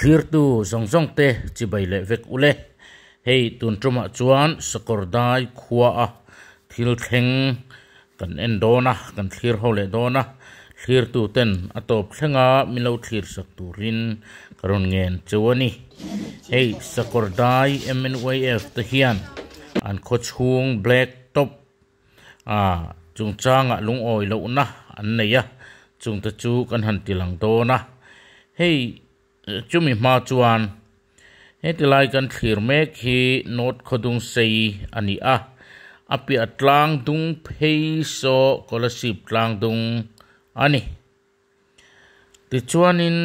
Thlirtu zawng zawng te chibai leh vek ule. Hei tun tumah chuan Sakawrdai khua a thil thleng kan en dawn a, kan thlir ho leh dawn a. Thlirtu ten a tawp thlenga min lo thlir sak turin ka rawn ngen cheu a ni. Hei Sakawrdai MNYF te hian an khawchhung black top A chungchangah lungawi lohna an nei a, chungte chu kan han ti lang dawn a. Hei chumi hma chuan heti lai kan thlir mek hi North Khawdungsei a ni a, a piah tlang dung phei saw Kolasib tlang dung a ni. Tichuanin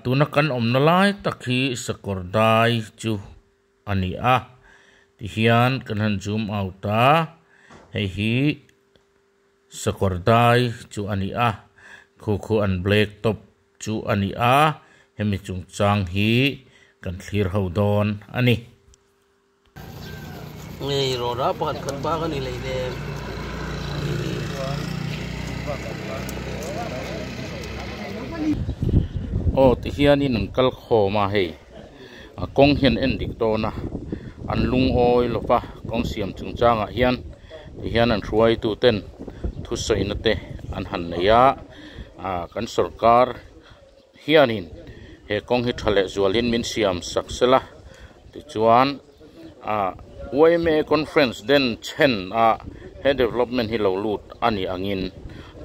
tuna kan awmna lai tak hi Sakawr dai chu a ni a tihian kan han zoom out a hei hi sakawr dai chu a ni a khu khu an black top chu a ni a hemi chungchang hi kan thlir ho dawn a ni. Ngei rawra pakhat khat bak a ni lei nem. Aw tihianin an kal khawm a hei. A kawng hian en dik dawn a, an lungawi lo va, kawng siam chungchangah hian ti hian an hruaitu ten thusawina te an han nei a, ah kan sawrkar hianin he kawng hi tha leh zualin min siam sak sela tichuan ah yma conference den chhen a he development hi lo lut a nih angin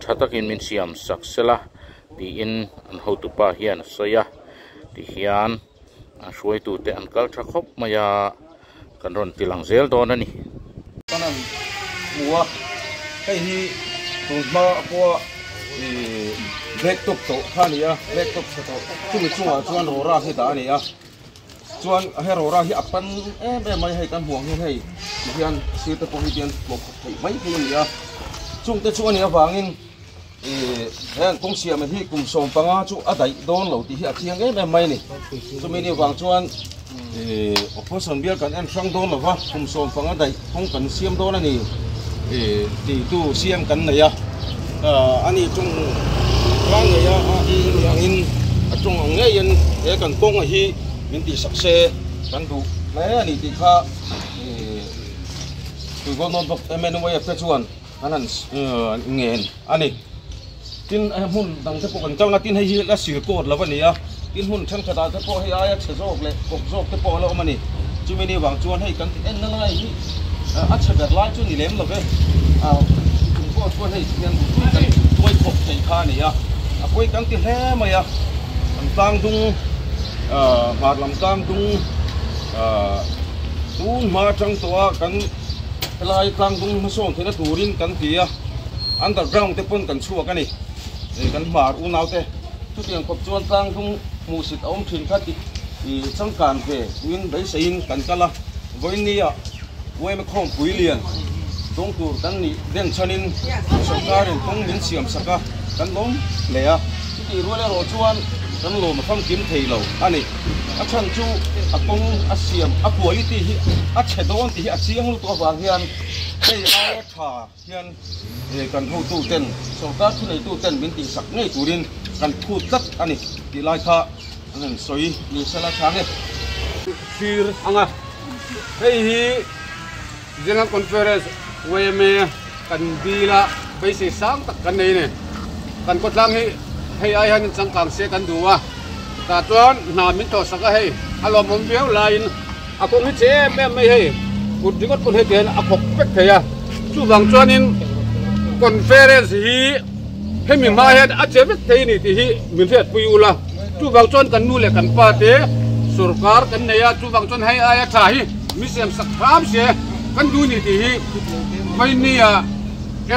tha takin min siam sak sela tiin an hotupa hian a sawi a. Tihian a hruaitute an kal tha khawp mai a, kan rawn ti lang zel dawn a ni. Kan han hmu a, hei hi tun hma pawha ih black top tawh kha a ni a, black top chhe tawh chumi chungah chuan rawra hi dah a ni a, chuan he rawra hi a pan em em mai hei kan hmuh ang hian hei tihian sir te pawh hi tihian hmuh khawp theih mai thei a ni a, chungte chu a nih avangin. Heng kawng siam hi kum 15 chu a daih dawn lo tih hi a chiang em em mai a ni. Chumi ni vang chuan opposition bial kan en hrang dawn lova kum 15 daih kawng kan siam dawn a ni tih tu siam kan nei a. Ani tawng tlang ngei a ni angin a tawng ang ngeiin he kan kawng hi min tihsak se kan duh hle a ni tih kha Tuivawl North Block MNYF te chuan an han ngen a ni. Tin hei hmun dang te pawh kan kal ang a, tin hei hi la sil coat lo a ni a, tin hmun thenkhat ah te pawh hei aia chhe zawk leh kawp zawk te pawh a la awm a ni. Chumi ni vang chuan hei kan ti en na lai hi a chhe ber lai chu ni lem lo ve, chung pawh chuan hei hian tui kan tuai khawp thei kha a ni a, a pawi kan ti hle mai a, kan tlang dung hmar lam tlang dung tun hma atang tawh a kan. Helai tlangdung hmasawn theihna turin kan ti a, underground te pawn kan chhuak a ni. Kan hmar unau te chutiang khawp chuan tlangdung hmuhsit a awm thin kha tih changkan ve tuin beiseiin kan kal a. Vawiinnia yma khawmpui lian dawng tur kan nih den chhanin sawrkarin kawng min siam sak a, kan lawm hle a. Chutih rual erawh chuan kan lawm a famkim thei lo a ni. A chhan chu a kawng a siam a quality hi a chhe dawn tih hi a chiang lutuk avang hian hei aia tha hian kan hotu ten sorkar thuneitu ten min tihsak ngei turin kan phut tlat a ni tih lai kha an han sawi ni sela tha nge. Thlir anga hei hi General Conference yma kan dila beisei sang tak kan nei a ni. Kan khawtlang hi hei ai hian changkang se kan duh a, tah chuan hna min thawh sak a hei a lawmawm viau laiin a kawng hi che em em mai hei kut ringawt pawn hei ti hian a khawk vek thei a, chuvang chuanin conference hi hemi hma hian a che vek thei a ni tih hi min hriatpui ula, chuvang chuan kan nu leh kan pa te sorkar kan nei a, chuvang chuan hei aia tha hi min siam sak hram se kan duh a ni tih hi vawinia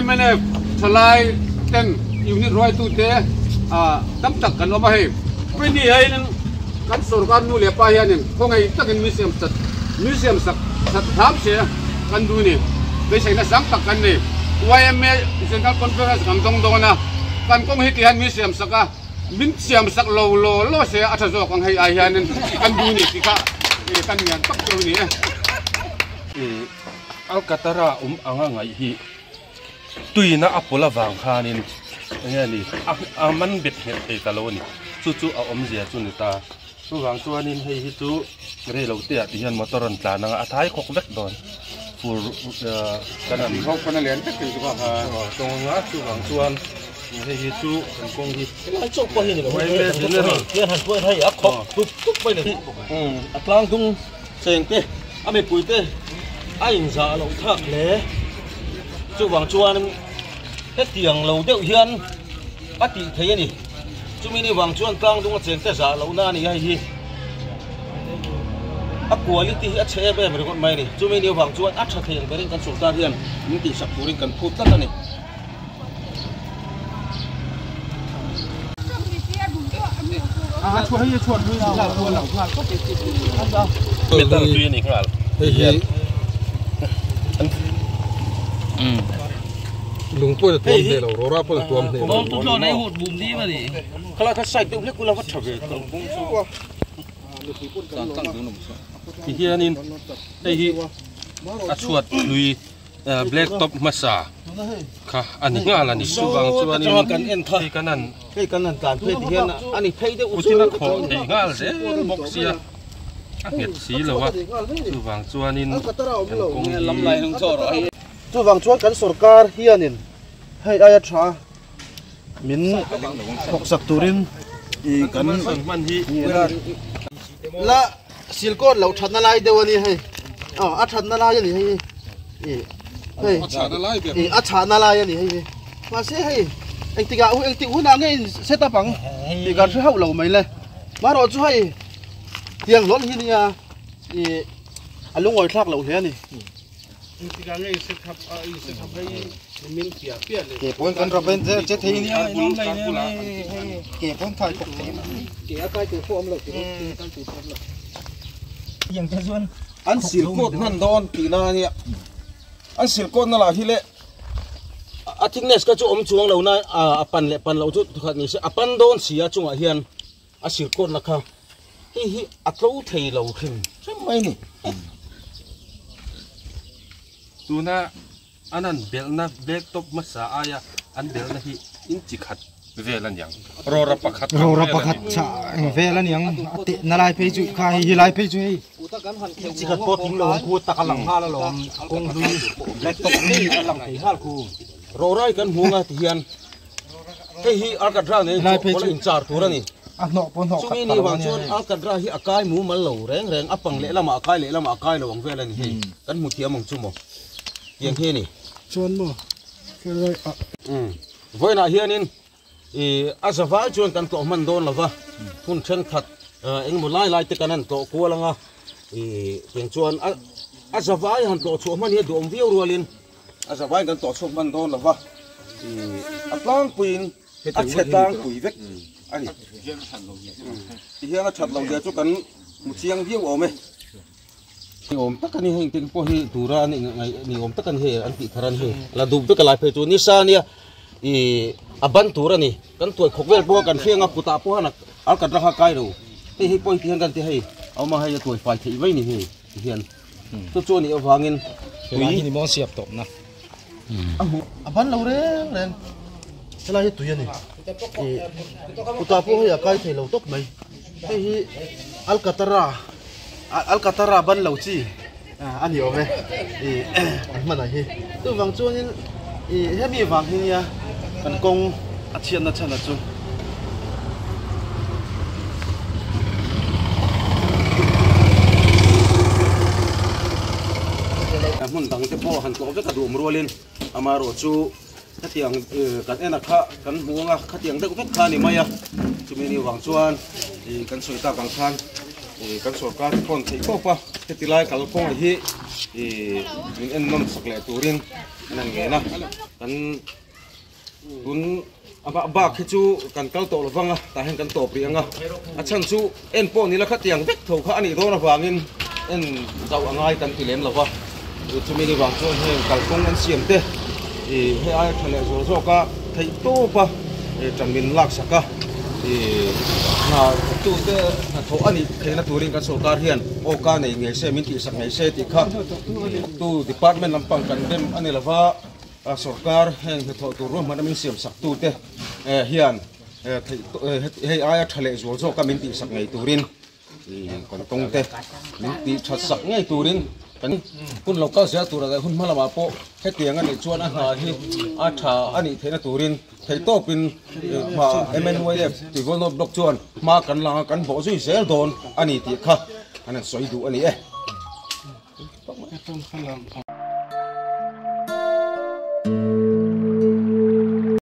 mnf thalai ten unit ruaitute tam tak kan awm a hei. Vawinia hianin kan sorkar nu leh pa hianin khawngaih takin min siam sak min siam sak that hram se kan duh a ni. Beiseina sang tak kan nei. Yma General Conference kan dawng dawn a, kan kawng hi tihian min siam sak a, min siam sak lo law law se a tha zawk ang hei ai hianin kan duh a ni tih kha kan ngian tak chu a ni e. Alcatara awm anga ngaih hi tuina a pawlh avang khanin enge ni a man bet nghet thei ta lo a ni. Chu chu a awmzia chu ni ta. Chuvang chuanin hei hi chu rei lo te ah ti hian motor an tlan anga a thai khawk vek dawn. Fur kan an Ho pawn a lian vek thei chu kha. Tawng anga chuvang chuan hei hi chu kan kawng hi Helai chauh pawh hi ni lo hei hian han tuai hei a khawk tup tup mai ni. A tlang dung cheng te a mipui te a inzah loh thlak hle. Chuvang chuan hetiang lo deuh hian a tih thei a ni. Chumi ni vang chuan tlang dung a cheng te zah lohna a ni a hei hi. A quality hi a chhe em em ringawt mai a ni. Chumi ni vang chuan a tha thei ang berin kan sorkar hian min tihsak turin kan phut tlat a ni. Metal tui a ni nghal. Hei hi lung pawh a tuam hneh lo, rawra pawh a tuam hneh lo. Khalai kha side deuh hlek ula va tha ve kalphung chu. Tihianin hei hi a chhuat hlui black top hmasa kha a ni nghal a ni. Chuvang chuanin hei kan han hei kan han tlan phei tihian a ni phei deuh Putin a khawh thei nghal zel bawk sia a nghet si lo a chuvang chuanin kan kawng hi Chuvang chuan kan sorkar hianin hei aia tha min thawk sak turin i kan la silkawt loh thatna lai deuh a ni hei aw a thatna lai a ni hei i hei i a chhahna lai a ni hei hi mahse hei engtikah engtik hunah nge in set up ang tih kan hre hauh lo mai le marawh chu hei tiang hlawl hi nia i a lungawi thlak loh hle a ni. Ke pawn kan rawn che che thei nia ke pawn thai khawp thei ke a kai tur pawh awm lo tih kal tur pawh awm lo yang te chuan an sil kawt hman dawn tih na ania an sil kawt na lah hi le a thickness kha chu awm chuang lo na a pan leh pan lo chu khat ni se a pan dawn si a chungah hian a sil kawt na kha hei hi a tlo thei lo hrim hrim mai ni. Tuna an an belhna black top hmasa aia an belhna hi inchi khat vel a niang. Rawra pakhat ang Rawra pakhat chah eng vel a niang a tehna lai phei chu kha hei hi lai phei chu hei inchi khat pawh tling lo ang khu tak a lang nghal alawm kawng hlui black top ngei a lang thei nghal khu. Rawrai kan hmu anga tihian Hei hi Alcatraz nen chawhpawlh a inchar tur a ni. A hnawh pawh hnawh khat Chumi ni vang chuan Alcatraz hi a kai mumal lo reng reng, a pang lehlamah a kai lehlamah a kai lo ang vel a ni hei. Kan hmu thiam ang chu maw? Tiang hi a ni. Chuan maw? Helai ah. Umm. Vawiinah hianin i a zavai chuan kan tlawh hman dawn lo va, hmun thenkhat engemaw lai lai te kan han tlawh kual ang a, i tiang chuan a a zavai han tlawh chhuah hman hi a duhawm viau rualin A zavai kan tawh chhuak hman dawn lo va, a tlangpuiin a chhe tlangpui vek a ni. Tihian a that lo zia chu kan hmu chiang viau awm e. Ni awm tak a ni heng te pawh hi tura a ni awm tak a ni hei an tih thar a ni hei la dup vek a lai phei chu nisa nia ih a ban tur a ni kan tuai khawk vel pawh kan hriang a kutah pawh hian a kan rangha kai lo hei hei pawh hi tihian kan ti hei a awm a hei a tuai fai theih mai ni hei tihian. Chu chu a nih avangin tui hi ni maw siap tawp na. A ban lo reng reng helai hi tui a ni. Kutah pawh hei a kai thei lo tawp mai. Hei hi Alcatara Alcatara ban lo chi a ni awm e an hman ah hi. Chuvang chuanin hemi vang hi nia kan kawng a chhiatna chhan a chu. Hmun dang te pawh han tlawh vek a duhawm rualin amaherawh chu khatiang kan en a kha kan hmu anga khatiang deuh vek kha a ni mai a chumi ni vang chuan kan sawi tak ang khan kan sorkar te pawh an theih tawp a heti lai kalkawng hi min en nawm sak leh turin an han ngen a kan. Tun a bak hi chu kan kal tawh lovang a, tah hian kan tawp rih ang a, a chhan chu en pawh ni la khatiang vek tho kha a nih dawn avangin en zauh a ngai kan ti lem lo va, chumi ni vang chuan heng kalkawng an siam te ih hei aia tha leh zual zawk a theih tawp a ṭan min lak sak a ih hna thawktute hnathawh a nih theihna turin kan sorkar hian aw ka nei ngei se min tihsak ngei se tih kha thawktu department lampang kan dem a ni lo va. A sorkar heng hnathawh tur ruahmanna min siam sak tute hian Hei aia tha leh zual zawka min tihsak ngei turin kan tawngte min tih that sak ngei turin kan hun lo kal zel tur leh hun hma lamah pawh hetiang a nih chuan a hna hi a tha a nih theihna turin theihtawpin hma MNYF Tivol North Block chuan hma kan lang a kan bawh zui zel dawn a ni tih kha an han sawi duh a ni e.